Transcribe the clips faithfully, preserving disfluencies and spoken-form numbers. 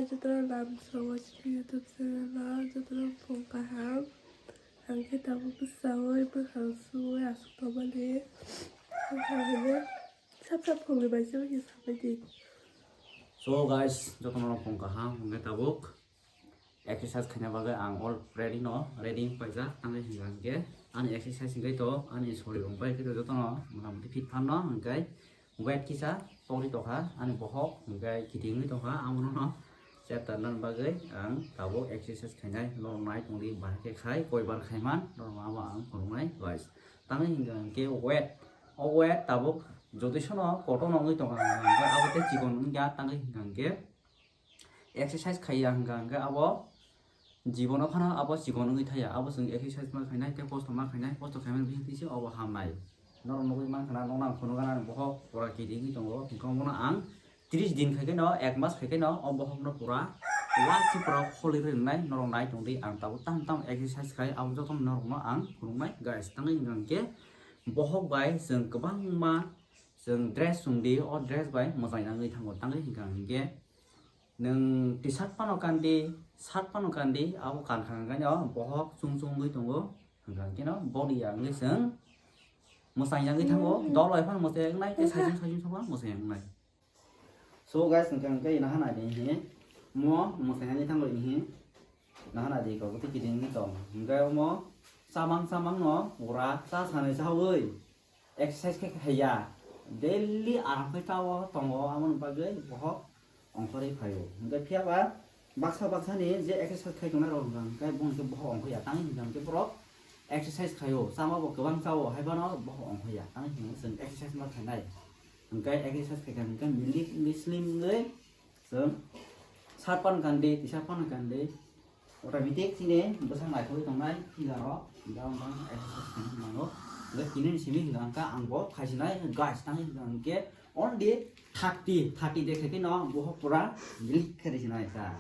Jotono lam srongwi chini YouTube channel o jotono phung kaham. Ang khe tabuk bwskango bwkhang suwi aswk tongmani. Sap sap phungni bai se bai khe sabai di. So guys, jotono phung kaham hwnkhe tabuk exercise khaina bagwi ang all ready no, ready wng paijak. Tangwi hwnkha hwnkhe ani exercise hwnkhe to ani sorir wng pai khe to jotono mota moti fit phan no hwnkhe weight kisa pokri tokha ani bohok hwnkhe kiting wngwi tokha, amo no chapter nan bagwi ang tabuk exercise khainai norok nai tongdi, bahai khe khai koi bar khaiman norok abo ang phunuknai guys. Tangwi hwnkha hwnkhe weight, o weight tabuk jodi sono kotor no wngwi tongkha hwnkhe abo tei chikon wngya, tangwi hwnkha hwnkhe exercise khaiya hwnkha hwnkhe abo jibono phano abo chikon wngwi thaya. Abo chwng exercise ma khainai tei kosto ma khainai, kosto khaimani bisingtwi se obo hamnai. Norok nugwi mankha na, nokno ang phunukgana, ani bohok pura kiting wngwi tongo, hwnkhe omono ang tris din khai kheno, ek mas khai kheno o bohokno pura uansukhe pura kholi rwnai. Norok nai tongdi, ang tabuk tamo tamo exercise khai, abo jotono norokno ang phunuknai guys. Tangwi hwnkha hwnkhe bohok bai chwng kwbangma chwng dress chumdi, o dress bai mwchai nangwi thango. Tangwi hwnkha hwnkhe nwng T-shirt phano kandi, shirt phano kandi, abo kankha hwnkhe no bohok chung chungwi tongo, hwnkha hwnkhe no body ya wngwi chwng mwchai yangwi thango. Dol bai phano mwchai wngnai tei saichung saichung thangma mwchai wngnai. So guys, hwnkha hwnkhe nahana di hi mo mwchai nangwi thango hi nahana di kok tei kiting wngwi tong, hwnkhe omo chamang chamang no pura cha sanai chawi exercise khe khaiya, daily aram khe chao tongo, aboni bagwi bohok ongkhorwi phaio. Hwnkhe phiya ba baksa baksa ni je exercise khai tongnai rok hwnkha hwnkhe bo hwnkhe bohok ongkhoya, tangwi hwnkha hwnkhe borok exercise khaio, chama bo kwbang chao, hai phano bohok ongkhoya, tangwi hwnkhe chwng exercise ma khainai. Hwnkhe exercise khaikha hwnkhe milik wngwi slim wngwi chwng shirt phano kandi, T-shirt phano kandi, automatic chini bwsak naithogwi tongnai figure rok, hwnkhe ang exercise khaina nango. Hwnkhe tini ni simi hwnkha hwnkhe ang bo khaisinai guys, tangwi hwnkha hwnkhe only thirty, thirty de khaikhe no bohok pura milik khe risinai ta.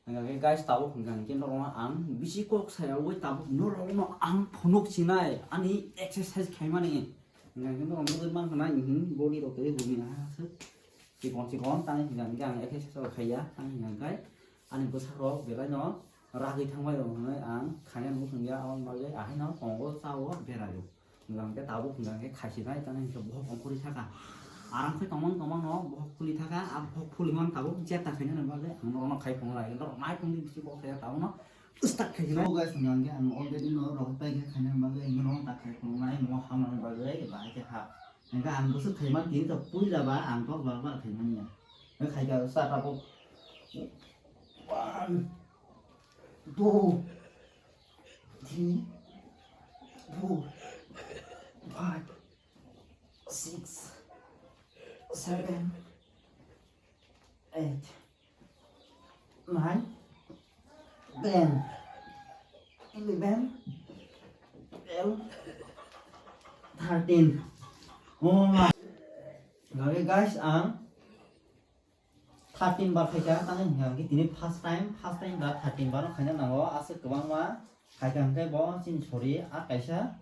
Hwnkhe guys, tabuk hwnkha hwnkhe norokno ang bisi kok sayawui tabuk norokno ang phunuk sinai ani exercise khaimani. Hwnkha hwnkhe norok nugwi mankha na, ihim body rok tei bumi aswk chikon chikon, tangwi hwnkha hwnkhe ang exercise rok khaiya, tangwi hwnkha hwnkhe ani bwsarok belaino ragwi thangbai rok hwnwi ang khaina nugwi thangya, aboni bagwi ahaino tongo chao beraio. Hwnkha hwnkhe tabuk hwnkha hwnkhe khaisinai, tangwi hwnkhe bohok ongkhorwi thaka. Aram khe tongmang tongmang no bohok phuli thaka, a bohok phuli man tabuk jeta khainani bagwi ang norokno khai phunuknai, norok nai tongdi bisi bohok khaiya tabukno start khaisinai. So guys, hwnkha hwnkhe ang already no rok pai khe khainani bagwi hwnkhe norok ta khai phunuknai, mo hamnani bagwi bahai khe ha. Hwnkhe ang bwswk khaiman tini to puila ba ang kok bar bar khaimani ya. Hwnkhe khaikha sa tabuk. One, two, three, four, five, six, seven, eight, nine, ten, eleven, twelve, thirteen. Oh my. Lagi guys, ang thirteen bar khaikha, tangwi hwnkha hwnkhe tini first time, first time ba thirteen bar no khaina nango, aswk kwbangma khaikha hwnkhe bo chini sori a kaisa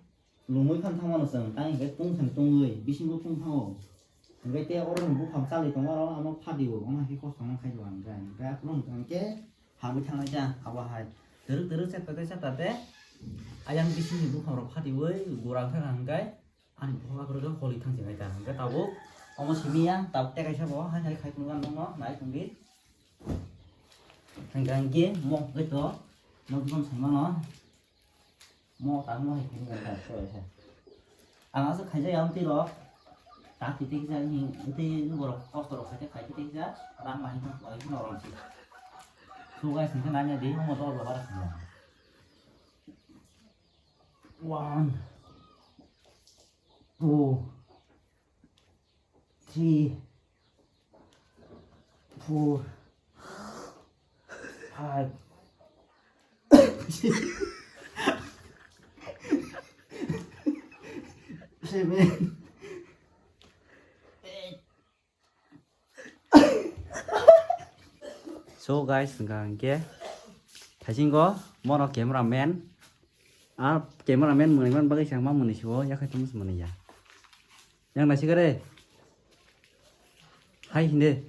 lungwi phan thangmano chwng, tangwi hwnkhe tungtham tungwi bisingo tungthango, hwnkhe tei oroni buphang chalwi tongo, oro ano phadio, omo hai khe kosto ma khaio ang hwnkhe, hwnkhe aphuru hwnkha hwnkhe hamwi thangnai ta abo hai twrwk twrwk chepta tei chepta tei ayang bisingni buphang rok phatiwi gura wngkha hwnkhe. Ani bohok aphuru khe holi thang sinai ta hwnkhe tabuk omo simi ya tabuk tei kaisa bo hai hai khai phunukgo ang nokno nai tongdi. Hwnkhe hwnkhe mo hwnkhe to nokjagam saimano mo tangmo hai phunukgo ta so hai. Ang aswk khaijak ya amtwi rok tak twi tei kisa amtwi borok kosto rok khaite khaite tei kisa rang bahai no bahai no rom si. So guys hwnkhe nai nai di omo dol rok bara khna. One, two, three, four, five, seven, eight. So guys, hwnkha hwnkhe thaisingo mono camera man, a camera man mwnwi man bagwi se ang ma mwnwi se o yakhai tongma se mwnwi ya. Yang naisik re. Hai hinde.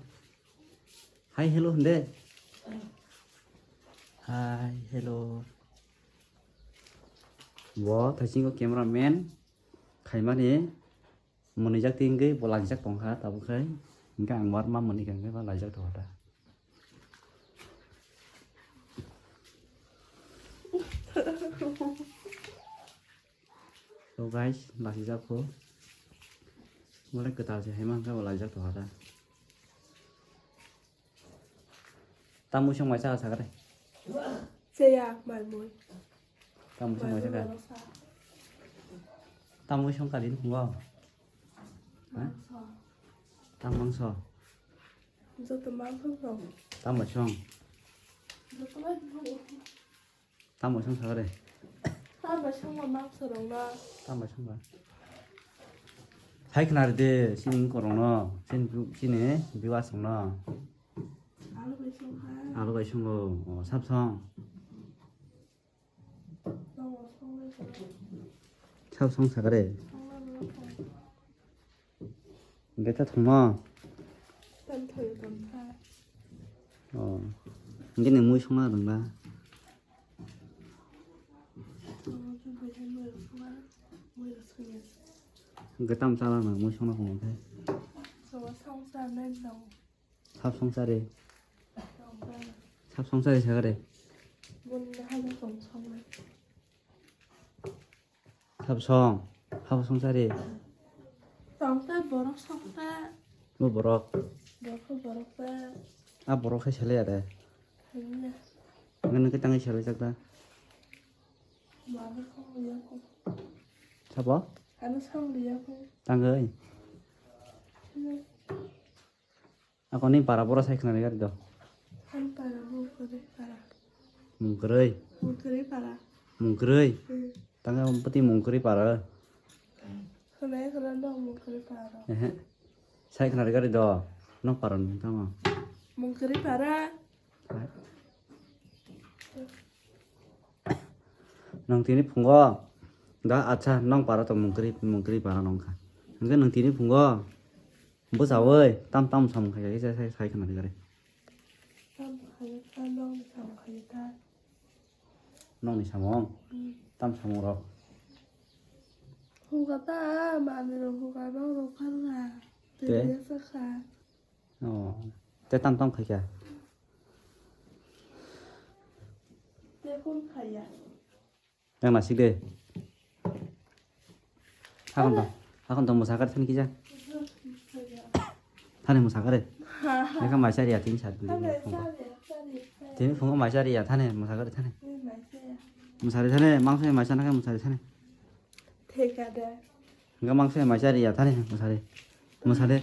Hi, hello, hinde. Hi, hello. Bo thaisingo cameraman khaimani mwnwijak tingwi bo laijak tongkha tabuk khai. Hingkhe ang warma mwnwi kha hingkhe bo laijak tongkha da. So guys, lasijak kho. Mole kwtal se haima hwnka bo laijak to hada. Tamui song mai sa sakare. Seya mai mui. Tamui song mai sa ka. Tamui song ka din hungo. Ha? Tam mangso. Joto mangso song. Tamui song. Joto mangso. Tamo song sakare. Tamo song ma mangso rong na. Tamo song ba. Hai khna de sini korong no. Sini sini biwa song no. Alu bai song ha. Alu bai song go. O sap song. Tamo song bai song. Sap song sakare. Song na song. Hingke ta thangma. Tam thayo tam tha. Oh. Hingke ni mui songna rwngla. Hingke tam chala na mui songna kong khe. Sabo songsa nai dong. Sab songsari. Sab songsari sagare. Bun habo tong songnai. Habo song, habo song sari. Tongta borok songta. Bo borok. Borok borok ta. A borok hai sele are. Hanya. Ngan ke tangai sele jakta. Mama kong liya kong. Sabo? Ano song liya kong. Tangai. Hanya. Ako ni para bora sai khna gari do. Ang para mung kwrwi para. Mung kwrwi. Mung kwrwi para. Mung kwrwi. Hmm. Tanga pati mung kwrwi para. Khna khna no mung kwrwi para. Ehe. Sai khna gari do. No para nung tama. Mung kwrwi para. Hai. Nung tini phungo da acha nong para to mung kwrwi, mung kwrwi para nong kha. Hingke nung tini phungo. Bwchawi tam tam samung khaikha kisa sai sai khna gari. Tam khaikha nokni samung khaikha. Nokni samung? Hmm. Tam samung rok? Huka ta manwi rok huka nokni rok phalkha. Te? Tei sakha. Oh. Te tam tam khaikha. Te phone khaiya. Yang nasik de. Hakon to, hakon to musakar thani kija. Thani musakar e. Eka maisa ria tin sar. Tini phungo maisa ria thani musakar thani. Musari thani mangso maisa nakai musari thani. Theka de. Eka mangso maisa ria thani musari. Musari.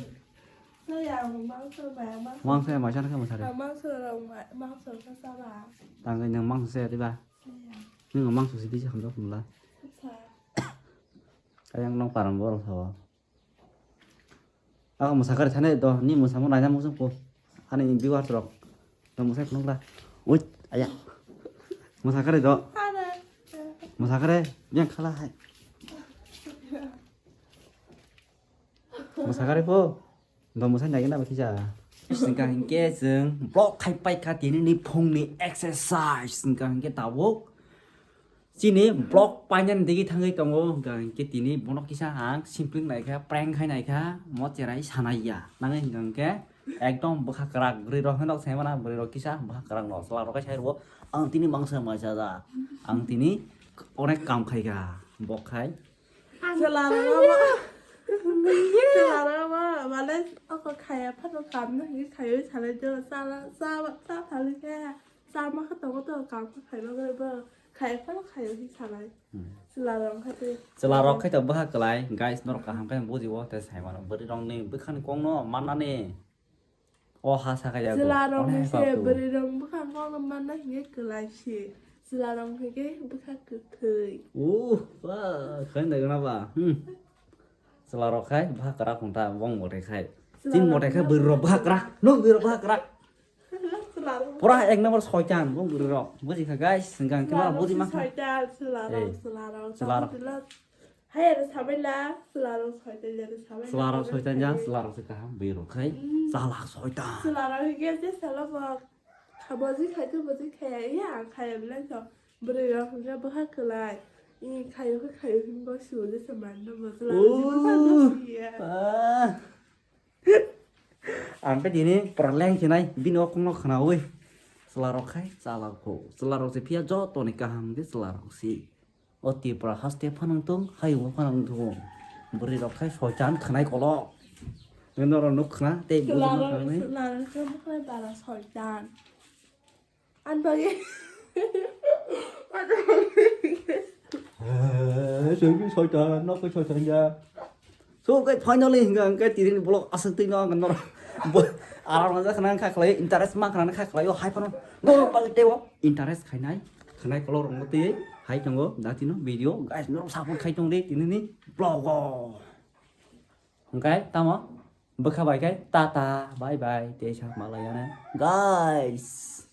Mangso maisa nakai musari. Mangso rok ma-, mangso ka saba. Tangwi nang mangso se diba. Nini mangso si bisi hamjak phunla. Ayang nong paran borok sao. Ako musakari thani do, ni musamo naina muchung po. Ani viewers rok. Do musai phunukla. Ui, aya. Musakari do. Musakari, yang khala hai. Musakari po. Bo mwsai nai gana ba kisa. Singka hinkhe chwng vlog khai paikha tini ni phung ni exercise. Singka hinkhe tabuk chini vlog painani digi thangwi tongo. Hingka hinkhe tini bono kisa ang simpling naikha, prank khai naikha, mo cherai sanai ya. Nang hingka hinkhe ekdom bwkha kwrak bwrwi rok hinok sai mana, bwrwi rok kisa bwkha kwrak no chwla rok khai sai rwo. Ang tini mangsa mai chaja. Ang tini onek kam khaikha. Bok khai. Chwla rok ma. Chwla rok ma. Mane oko khaya phano kam no hinwi khayoi salai do. Chala, cha, cha thali khe. Cha ma kha tongo to kam khe khaima gore bo. Khaya phano khayo hi salai. Hmm. Chwla rok kha tei. Chwla rok khai to bwkha kwlai. Guys, norok kaham khe buji o tei sai mano. Bwrwi rok ni bwkha ni kok no mannani. O ha saka ya go. Chwla rok ni se bwrwi rok bwkha kok no manna hinwi kwlai se. Chwla rok hinwi bwkha kwthwi. Uh, ba, khain da gana ba. Hmm. Chwla rok khai bwkha kwrak khung ta bong mote khai. Chin mote khai bwrwi rok bwkha kwrak. Nuk bwrwi rok bwkha kwrak. Chwla rok. Pura ek number soitan bong bwrwi rok. Buji kha guys, singkang khe ma buji ma kha. Soitan, chwla rok, chwla rok. Chwla rok. Hai, ada sabai la, selarong soitan, ada sabai la. Selarong soitan ya, selarong se kaham, bero khai, chalak soitan. Selarong hingke je salo bo, khaboji khai tu boji khaya, ya, khaya bilang to, bwrwi rok hingke bwkha kwlai, i khayo khe khayo himbo sibo je se manna bo, selarong jibon manna siya. Ang khe tini pura leng sinai, bini o kongno khwnawi. Chwlarok khai chalak kho. Chwlarok se phiya jotoni kaham khe chwlarok si. O Tripura haste phanang tung, hayungo phanang tung. Bwrwi rok khai soitan khwnai kolok. Norok nuk khna tei bujuma khwnai. Chwlarok khe bwkhwnai bara soitan. Ang bagwi. Soitan, nok soitan ya. So, guys, finally, hingga, hingga, tini vlog aswk twi no, ang norok, bo, aram na khna kha khlai, interest ma khna kha khlai, o hai phano, norok bagwi tei o, interest khainai, khnai kolok rok twi, hai tongo, da tino video, guys, norok support khai tong di, tini ni vlog o. Hingkai, tamo, bwkha bai khai, tata, bye bye, tei sa malai ya na, guys.